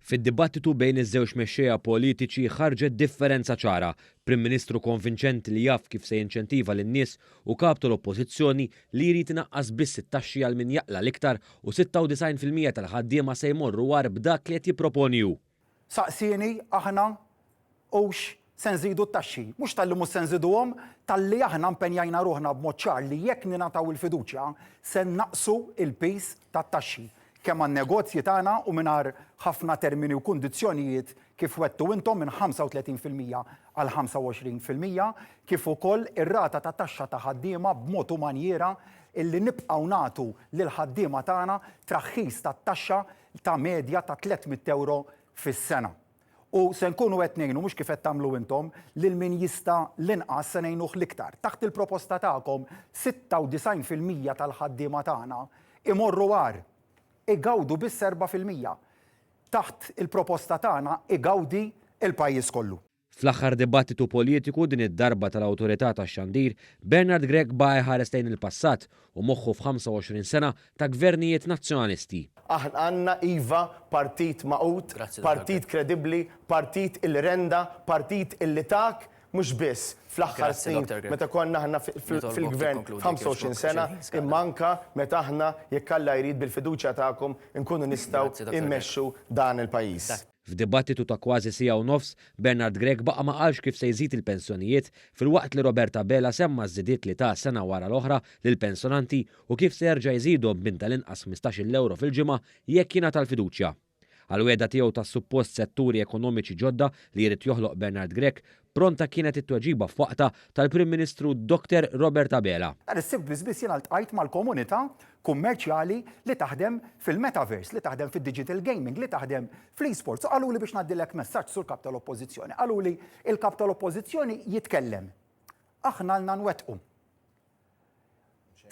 Fid-dibattitu bejn iż-żewġ mexxejja politiċi ħarġet differenza ċara, Prim Ministru konvinċenti li jaf kif se jinċentiva lin-nies u Kap tal-Oppożizzjoni li jrid inaqqas biss it-taxxi għal min jaqla' l-iktar u 96% tal-ħaddiema se jmorru agħar b'dak li qed jipproponi hu. Saqsieni aħna hux se nżidu t-taxxi. Mhux talli mhux se nżiduhom, talli aħna mpenjajna ruħna b'mod ċar li jekk ningħataw il-fiduċja se nnaqqsu l-piż tat-taxxi, kemm għan-negozji tagħna u mingħajr ħafna termini u kundizzjonijiet kif wegħdtu intom minn 35% għal 25%, kif ukoll ir-rata ta' taxxa ta' ħaddiema b'mod u manjiera illi nibqgħu nagħtu lill-ħaddiema tagħna traħħis tat-taxxa ta' medja ta' 300 ewro fis-sena. U se nkunu qed ngħinu, mhux kif qed tagħmlu intom, lil min jista' l-inqas se ngħinuh l-iktar. Taħt il-proposta tagħkom, 96% tal-ħaddiema tagħna imorru agħar. Igawdu biss 4%. Taħt il-proposta tagħna igawdi l-pajjiż kollu. Fl-aħħar dibattitu politiku, din id-darba tal-Awtorità tax-Xandir, Bernard Grech baqa' jħares lejn il-passat u moħħu f'25 sena ta' gvernijiet Nazzjonalisti. Aħna għandna iva partit magħqud, partit kredibbli, partit illi renda, partit illi tak, mhux biss fl-aħħar snin meta konna aħna fil-gvern 25 sena, imma anke meta aħna, jekk Alla jrid bil-fiduċja tagħkom, inkunu nistgħu immexxu dan il-pajjiż. F'dibattitu ta' kważi siegħa u nofs, Bernard Grech baqa' ma qalx kif se jżid il-pensjonijiet filwaqt li Robert Abela semma ż-żidiet li ta sena wara l-oħra lill-pensjonanti u kif se jerġa' jżidhom minn tal-inqas 15-il ewro fil-ġimgħa jekk jingħata l-fiduċja. Għall-wegħda tiegħu tas-suppost setturi ekonomiċi ġodda li jrid joħloq Bernard Grech, pronta kienet it-tweġiba f'waqtha tal-Prim Ministru Doctor Robert Abela. Nhar is-Sibt biss biss jiena ltqajt mal-komunità kummerċjali li taħdem fil-metaverse, li taħdem fid-digital gaming, li taħdem fl-esports u qaluli biex ngħaddilek messaġġ sur Kap tal-Oppożizzjoni. Qaluli il-Kap tal-Oppożizzjoni jitkellem. Aħna għandna nwettqu.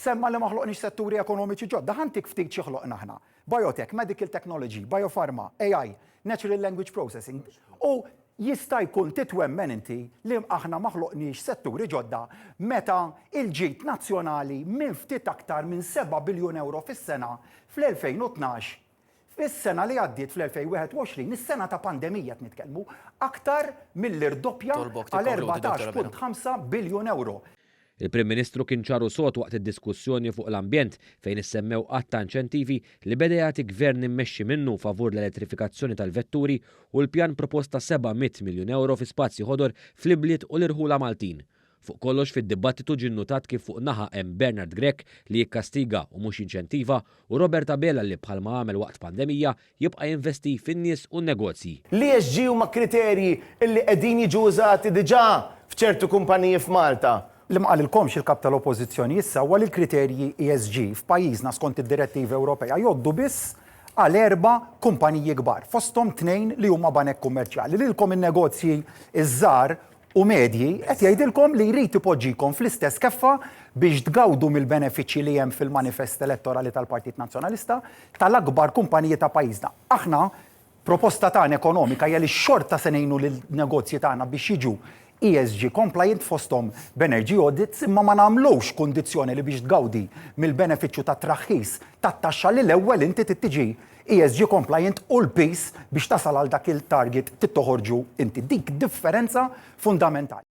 Semma li ma ħloqniex setturi ekonomiċi ġodda, ħa ntik ftit xi ħloqna aħna. Biotech, medical technology, biopharma, AI, natural language processing. U jista' jkun titwemmen inti li aħna ma ħloqniex setturi ġodda meta il-ġid nazzjonali minn ftit aktar minn 7 biljun euro fis-sena fl-2012 Fis-sena li għaddiet fl-2021, is-sena ta' pandemija qed nitkellmu, aktar milli rdoppja għal 14.5 biljun ewro. Il-Prim Ministru kien ċar u sod waqt id-diskussjoni fuq l-ambjent fejn issemmew għadd ta' inċentivi li beda jagħti Gvern immexxi minnu favur l-elettrifikazzjoni tal-vetturi u l-pjan propost ta' 700 miljun ewro fi spazji ħodor fl-ibliet u l-irħula Maltin. Fuq kollox fid-dibattitu ġie nnutat kif fuq naħa hemm Bernard Grech li jikkastiga u mhux jinċentiva u Robert Abela li bħalma għamel waqt pandemija jibqa' jinvesti fin-nies u n-negozji. L-ESG huma kriterji li qegħdin jiġu użati diġà f'ċertu kumpaniji f'Malta. Li ma qalilkomx il-Kap tal-Oppożizzjoni issa huwa li l-kriterji ESG f'pajjiżna skont id-direttiva Ewropea jgħoddu biss għal erba' kumpaniji kbar, fosthom tnejn li huma banek kummerċjali. Lilkom in-negozji ż-żgħar u medji, qed jgħidilkom li jrid ipoġġikom fl-istess keffa biex tgawdu mill-benefiċċji li hemm fil-manifest elettorali tal-Partit Nazzjonalista tal-akbar kumpaniji ta' pajjiżna. Aħna, proposta tagħna ekonomika hija li xorta se ngħinu lin-negozji tagħna biex jiġu ESG compliant fosthom b'energy audits imma ma nagħmlux kundizzjoni li biex tgawdi mill-benefiċċju tat-traħħis tat-taxxa li l-ewwel inti trid tiġi ESG compliant u l-piż biex tasal għal dak il-target trid toħorġu inti. Dik differenza fundamentali.